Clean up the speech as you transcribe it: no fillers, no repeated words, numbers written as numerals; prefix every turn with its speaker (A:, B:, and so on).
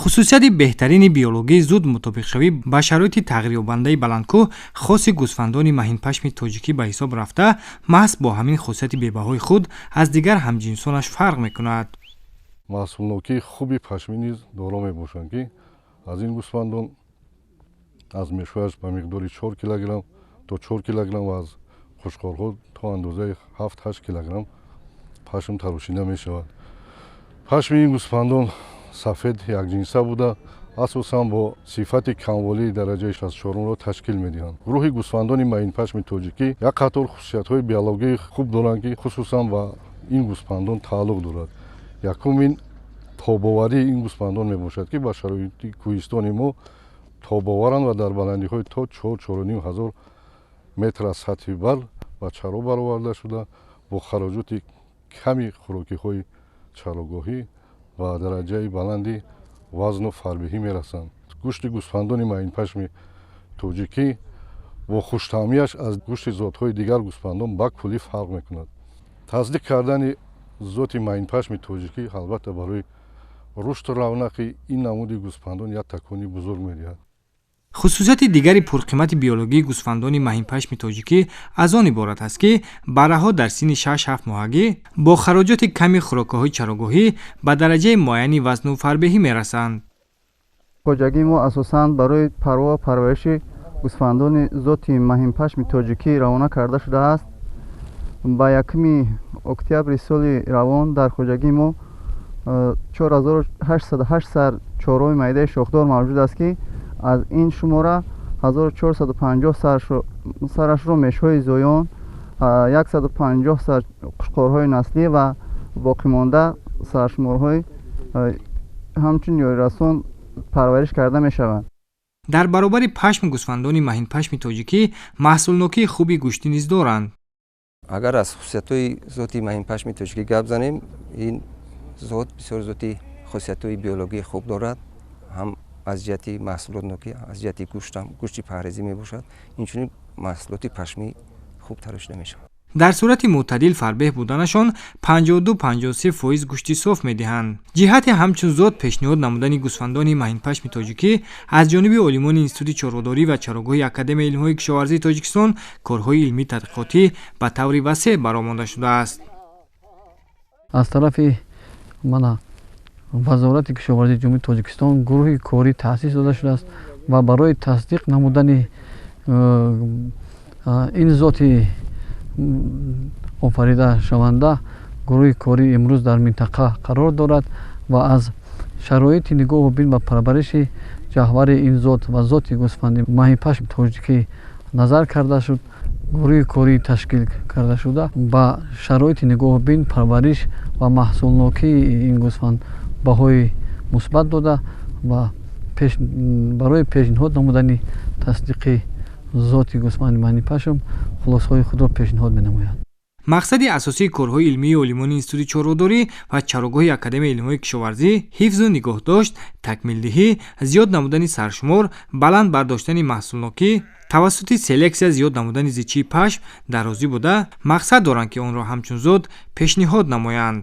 A: Хусусияти беҳтарини биологӣ, зуд мутобиқшавӣ ба шароити тағйирёбандаи баландкӯҳ хоси гӯсфандони маҳинпашми тоҷикӣ ба ҳисоб рафта, маҳз бо ҳамин хусусияти бебаҳои худ аз дигар ҳамҷинсонаш фарқ мекунад.
B: Маҳсулнокии хуби пашмӣ низ доро мебошанд, ки аз ин гӯсфандон аз мешояш ба миқдори 4 килограмм то 4 килограмм ва аз қӯчқорҳо то андозаи 7-8 килограмм пашм тарошида мешавад. Пашми ин гӯсфандон сафед якҷинса буда, асосан бо сифати камволии дараҷаи 64-умро ташкил медиҳанд. Гурӯҳи гӯсфандони маинпашми тоҷикӣ як қатор хусусиятҳои биологии хуб доранд, ки хусусан ба ин гӯсфандон тааллуқ дорад. Якум ин тобоварии ин гӯсфандон мебошад, ки ба шароити кӯҳистони мо тобоваранд ва дар баландиҳои то 4-4,5 ҳазор метр аз сатҳи баҳр ба чаро бароварда шуда, бо хароҷоти ками хӯрокиҳои чарогоҳӣ ба дараҷаи баланди вазну фарбеҳӣ мерасанд. Гӯшти гӯсфандони маинпашми тоҷикӣ бо хуштаъмияш аз гӯшти зотҳои дигар гӯсфандон ба куллӣ фарқ мекунад. Тасдиқ кардани зоти маинпашми тоҷикӣ албатта барои рушду равнақи ин намуди гӯсфандон як такони бузург медиҳад.
A: Хусусияти дигари пурқимати биологии гӯсфандони маҳинпашми тоҷикӣ аз он иборат аст, ки барраҳо дар синни 6-7 моҳагӣ бо хароҷоти ками хӯрокҳои чарогоҳӣ ба дараҷаи муайяни вазну фарбеҳӣ мерасанд.
C: Хоҷагии мо асосан барои парво парвариши гӯсфандони зоти маҳинпашми тоҷикӣ равона карда шудааст. Ба 1-уми октябри соли равон дар хоҷагии мо 4808 сар чорвои майдаи шохдор мавҷуд аст, ки аз ин шумора 1450 сарашро мешҳои зоён, 150 сар қӯчқорҳои наслӣ ва боқимонда саршуморҳои ҳамчун ёрирасон парвариш карда мешаванд.
A: Дар баробари пашм гӯсфандони маҳинпашми тоҷикӣ маҳсулнокии хуби гӯштӣ низ доранд.
D: Агар аз хусусиятҳои зоти маҳинпашми тоҷикӣ гап занем, ин зот бисёр зоти хосиятҳои биологии хуб дорад, ҳам аз ҷиҳати маҳсулотнокӣ, аз ҷиҳати гӯштам, гӯшти паҳрезӣ мебошад, инчунин маҳсулоти пашмӣ хуб тарошида мешавад.
A: Дар сурати мӯътадил фарбеҳ буданашон 52-53% гӯшти соф медиҳанд. Ҷиҳати ҳамчун зот пешниҳод намудани гӯсфандони маҳинпашми тоҷикӣ аз ҷониби олимони Институти чорводорӣ ва чарогоҳи Академияи илмҳои кишоварзии Тоҷикистон корҳои илмӣ тадқиқотӣ ба таври васеъ бароҳ монда шудааст.
E: Аз тарафи мана Вазорати кишоварзии Ҷумҳурии Тоҷикистон гурӯҳи корӣ таъсис дода шудааст ва барои тасдиқ намудани ин зоти офаридашаванда гурӯҳи корӣ имрӯз дар минтақа қарор дорад ва аз шароити нигоҳубин ва парвариши ҷаҳвари ин зот ва зоти гӯсфанди маҳинпашм тоҷикӣ назар карда шуд. Гурӯҳи корӣ ташкил карда шуда ба шароити нигоҳубин, парвариш ва маҳсулнокии ин гӯсфанд баҳои мусбат дода ва барои пешниҳод намудани тасдиқи зоти гӯсфанди маҳинпашм хулосаҳои худро пешниҳод менамояд.
A: Мақсади асосии корҳои илмии олимони Институти чорводорӣ ва чарогоҳи Академияи илмҳои кишоварзӣ ҳифзу нигоҳдошт, такмилдиҳӣ, зиёд намудани саршумор, баланд бардоштани маҳсулнокӣ, тавассути селексия зиёд намудани зичии пашм дар розӣ буда, мақсад доранд, ки онро ҳамчун зот пешниҳод намоянд.